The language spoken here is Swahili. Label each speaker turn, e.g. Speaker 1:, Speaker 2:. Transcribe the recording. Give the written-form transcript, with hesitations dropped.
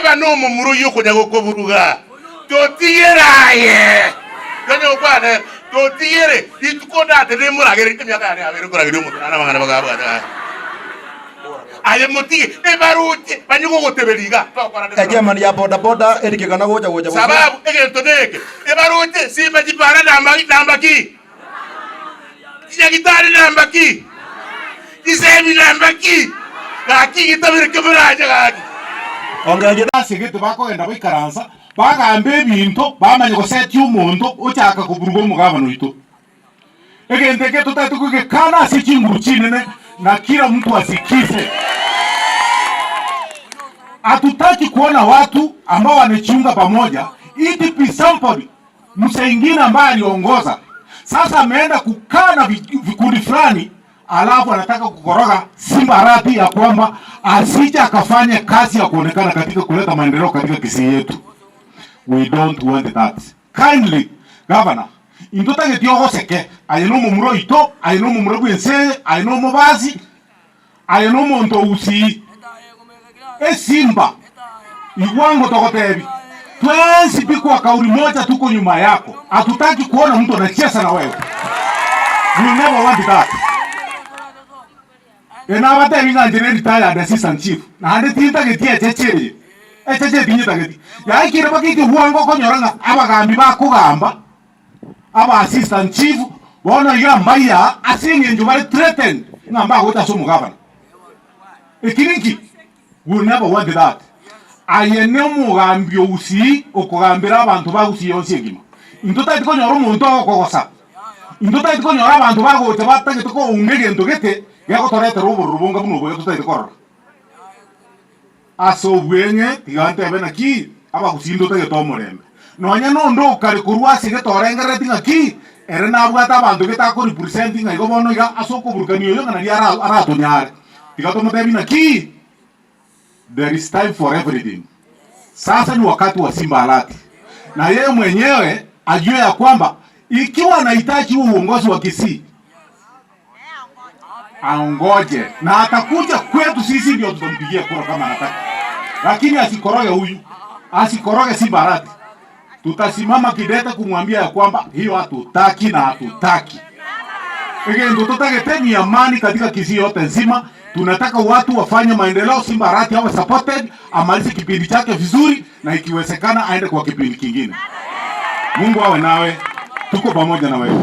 Speaker 1: Aba no omomura oyio okonya gokoburuga, totigere aye! Tonya gokwana, totigere, rituko ndate nimoragere, emiaka yane yabeire nkorageria omonto naende amang'ana bakabwate aya. Aye motige, ebaroche banye gogoteberia iga, tokora nde
Speaker 2: Echairman ya boda boda Eric Gana gocha gocha bosio.
Speaker 1: Sababu egento neke, ebaroche simba chipara namba namba ki? Chinyagitari namba ki? Chisemi namba ki? Gaki egetabere kemorache gaki.
Speaker 2: Ongereria.
Speaker 3: Ase egete bakogenda baikaransa, bagamba ebinto, bamanya gosetia omonto ochaka koburuga omogabana oito. Egento eke totagete kogekana ase chinguru chinene na kila mtu asikize. Hatutaki kuona watu ambao wanajiunga pamoja it be somebody mse ingine ambaye aliongoza sasa ameenda kukaa na vikundi fulani, alafu anataka kukoroga Simba Arati ya kwamba asije akafanye kazi ya kuonekana katika kuleta maendeleo katika Kisii yetu. We don't want that. Kindly, Governor, intotageti ogoseke aye nomomura oito, aye nomomura bw'ense, aye nomobasi, aye nomonto ogusii. Esimba igwango togotebi twensi pi kwa kauli moja, tuko nyuma yako. Hatutaki kuona mtu anacheza na wewe. We never want that. Enabatebi ng'a inche ne retired assistant chief, naende tintageti echeche eye, echeche tinyetageti. Yaikire mpaka ekewango okonyora ng'a abagambi bakogamba, aba assistant chief, bono iga mbaiyaa ase eng'encho bare threatened ng'a mbagocha ase omogabana. Eki ninki? We never want that. Aye ne omogambi o Gusii okogambera abanto ba Gusii yonsi engima. Intotageti konyora omonto ogokogosa. Intotageti konyora abanto bagocha batagete kounga egento gete gegotoretera obororo bonga buna obo iga totagete korora. Ase obweng'e tiga ntebe naki Abagusii ntotagete omorembe. Nonya nonde okare korwa ase getorengerereti ng'aki ere nabwate abanto gete ako represent ng'a igo bono iga ase okoburukania oyo ng'a nario aratonyare. Tiga tomotebi naki there is time for everything. Sasa ni wakati wa Simba Arati na yeye mwenyewe ajue ya kwamba ikiwa anahitaji huo uongozi wa Kisii aongoje na atakuja kwetu, sisi ndio tutampigia kura kama anataka, lakini asikoroge huyu, asikoroge Simba Arati. Tutasimama kidete kumwambia ya kwamba hiyo hatutaki na hatutaki. Egento totagete ni amani katika Kisii yote nzima. Tunataka watu wafanye maendeleo. Simba Arati awe supported, amalize kipindi chake vizuri, na ikiwezekana aende kwa kipindi kingine. Mungu awe nawe, tuko pamoja na wewe.